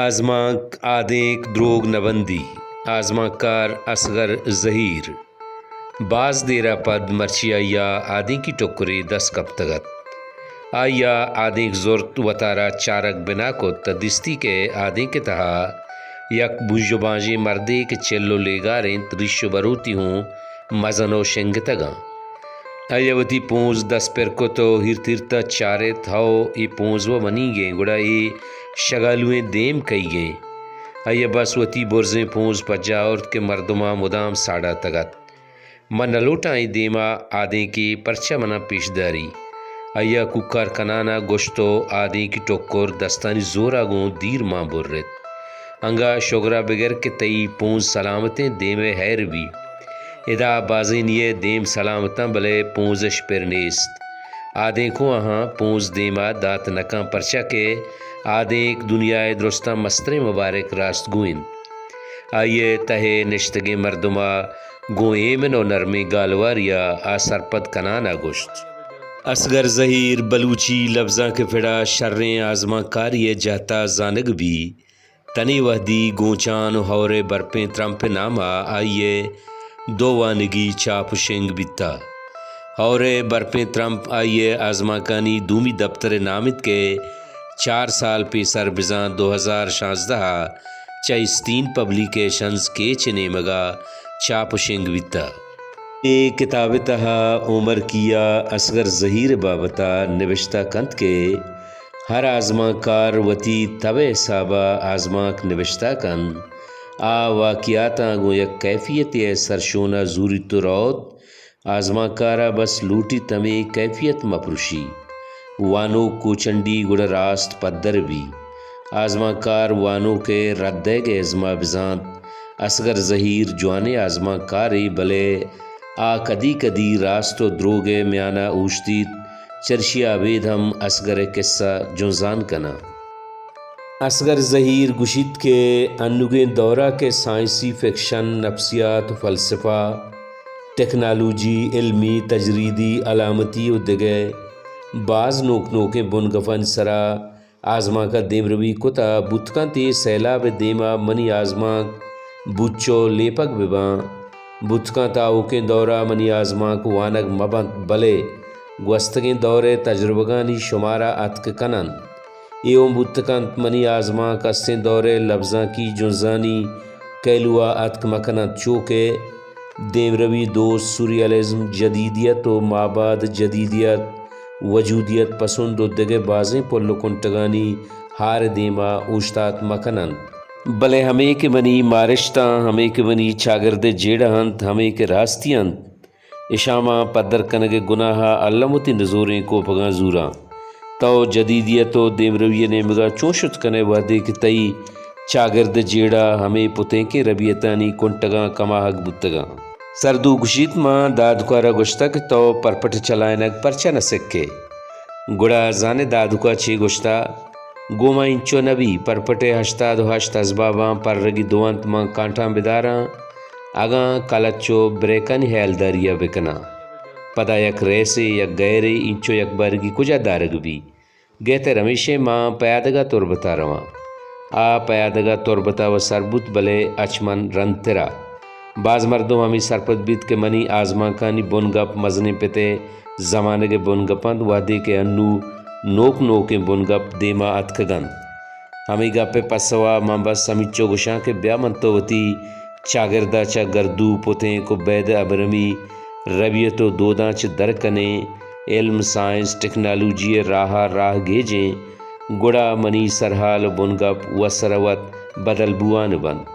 آزمانک آدینک دروگ نہ بندی۔ آزمانکار اصغر زہیر۔ باز دیر ءَ پد مرچی آئی ءَ آدینکی ٹکرے دست کپتگ اَت۔ آئی ءَ آدینک زرت، وتارا چارگ بنا کت ءُ دیستی کہ آدینک ءِ تہا یک بوژ ءُ بانژیں مردے کہ چل ءُ لیگار اِنت، ریش ءُ بروتی ہوں مزن ءُ شنگتگ اَنت۔ آئی ءَ وتی پونز دست پر کت ءُ ہیرت ہیرت ءَ چارت، ہئو، اے پونز وَ منیگ اِنت، گڑا اے شگالوئیں دیم کئیگ اِنت؟ آئی ءَ بس وتی برزیں پونز پجا آورت کہ مردماں مدام ساڑاتگ اَت۔ من نہ لوٹاں اے دیم ءَ آدینکے پرچا من ءَ پیش داری۔ آئی ءَ کوکار کنان ءَ گوشت ءُ آدینکی ٹکر دستانی زور ءَ گوں دیر مان برت۔ انگہ شگر ءَ بگر کہ تئی پونز سلامت اِنت، دیم ءِ ہیر بی۔ ادا بازینی ءِ دیم سلامت اَنت، بلے پونز اِش پر نیست۔ آدینک ءُ آہاں پونز دیم ءَ دات نہ کنت، پرچا کہ آدینک دنیا ءِ درستاں مستریں مبارک راستگو اِنت۔ آئی ءِ تہ ءَ نشتگیں مردم ءَ گوں ایمن ءُ نرمیں گالواری ءَ آ سرپد کنان ءَ گوشت۔ اصغر زہیر بلوچی لبزانک ءِ پڑ ءَ شریں آزمانکارے ءِ جہت ءَ زانگ بی۔ تنی وہدی گونچان ءُ ہئور ءِ برپیں ترمپ ءِ نام ءَ آئی ءِ دو وانگی چاپ ءُ شنگ بیتہ۔ ہئور ءِ برپیں ترمپ آئی ءِ آزمانکانی دومی دپتر ءِ نام اِنت کہ چار سال پیسر بزاں دو ہزار شانزدہ ءَ چہ استین پبلیکیشنز کیچ ءِ نیمگ ءَ چاپ ءُ شنگ بیتہ۔ اے کتاب ءِ تہا ہومرکی ءَ اصغر زہیر ءِ بابت ءَ نبشتہ کنت کہ ہر آزمانکار وتی تب ءِ حساب ءَ آزمانک نبشتہ کنت، آ واقعاتاں گوں یک کیفیتے ءِ سرشون ءَ زوریت ءُ روت۔ آزمانکار ءَ بس لوٹیت ہمے کیفیت مہ پروشی۔ وانوک کوچنڈی گڑا راست پدر بی۔ آزمانکار وانوک ءِ رد دئیگ ءِ ازم ءَ بزانت۔ اصغر زہیر جوانیں آزمانکارے، بلے آ کدی کدی راست ءُ دروگ ءِ میان ءَ اوشتیت، چرشی ءَ ابید ہم اصغر ءِ کسہ جنزان کناں۔ اصغر زہیر گوشیت کہ انوگیں دور ءَ کہ سائنسی فکشن، نفسیات ءُ فلسفہ، ٹیکنالوجی، علمی، تجریدی، علامتی ءُ دگہ باز نوک نوکیں بنگپانی سرا آزمانک ءَ دیمروی کتہ، بوت کنت اے سیلاب ءِ دیم ءَ منی آزمانک بوچ ءُ لیپگ بہ باں۔ بوت کنت آؤکیں دور ءَ منی آزمانک وانگ مہ بنت، بلے گوستگیں دور ءِ تجربگانی شمار ءَ اتک کن اَنت۔ اے اوں بوت کنت منی آزمانک استیں دور ءِ لبزانکی جنزانی کہلو ءَ اتک مہ کن اَنت، چو کہ دیمروی دوست، سوریالزم، جدیدیت ءُ مابعد جدیدیت، وجودیت پسند ءُ دگہ بازیں پل ءُ کنٹگانی ہار ءِ دیم ءَ اوشتات مہ کن اَنت۔ بلے ہمے کہ منی مارشتاں، ہمے کہ منی چاگرد ءِ جیڑہ اَنت، ہمے کہ راستی اَنت، اشاں من پدر کنگ ءِ گناہ ءَ الم وتی نزوریں کوپگاں زوراں۔ تو جدیدیت ءُ دیمروی ءِ نیمگ ءَ چون شت کن ئے، وہدے کہ تئی چاگرد ءِ جیڑہ ہمے پتینکیں ربیتانی کنٹگاں کماہگ بوتگ اَنت؟ سردو گوشیت، من دادکار ءَ گوشتگ کہ تو پرپٹ چلائینگ پرچا نہ سک ئے؟ گڑا زان ئے دادکا چے گوشتہ؟ گوں ما اینچو نہ بی، پرپٹ ءِ ہشتاد ءُ ہشت ازباباں پرگی دو اَنت، من کانٹاں بداراں، اگاں کلچ ءُ بریکانی ہیالداری ءَ بکناں۔ پدا یک ریسے، یک گیرے، اینچو یک بارگی کجا دارگ بی؟ گہتر ہمیش اِنت ما پیادگ ءَ تربت ءَ رواں۔ آ پیادگ ءَ تربت ءَ وَ سر بوت، بلے اچ من رندتر ءَ۔ باز مردم ہمے سرپد بیت کہ منی آزمانکانی بنگپ مزنیں پت ءِ زمانگ ءِ بنگپ اَنت، وہدے کہ انوں نوک نوکیں بنگپ دیم ءَ اتکگ اَنت۔ ہمے گپ ءِ پسو ءَ من بس ہمینچو گوشاں کہ بیا من تو وتی چاگرد ءَ چہ گردو، پتینک ءُ بید ءِ ابرمی ربیت ءُ دوداں چہ در کنیں، علم، سائنس، ٹیکنالوجی ءِ راہ ءَ راہ گیجیں، گڑا منی سرحال ءُ بنگپ وت سر ءَ وت بدل بوان بنت۔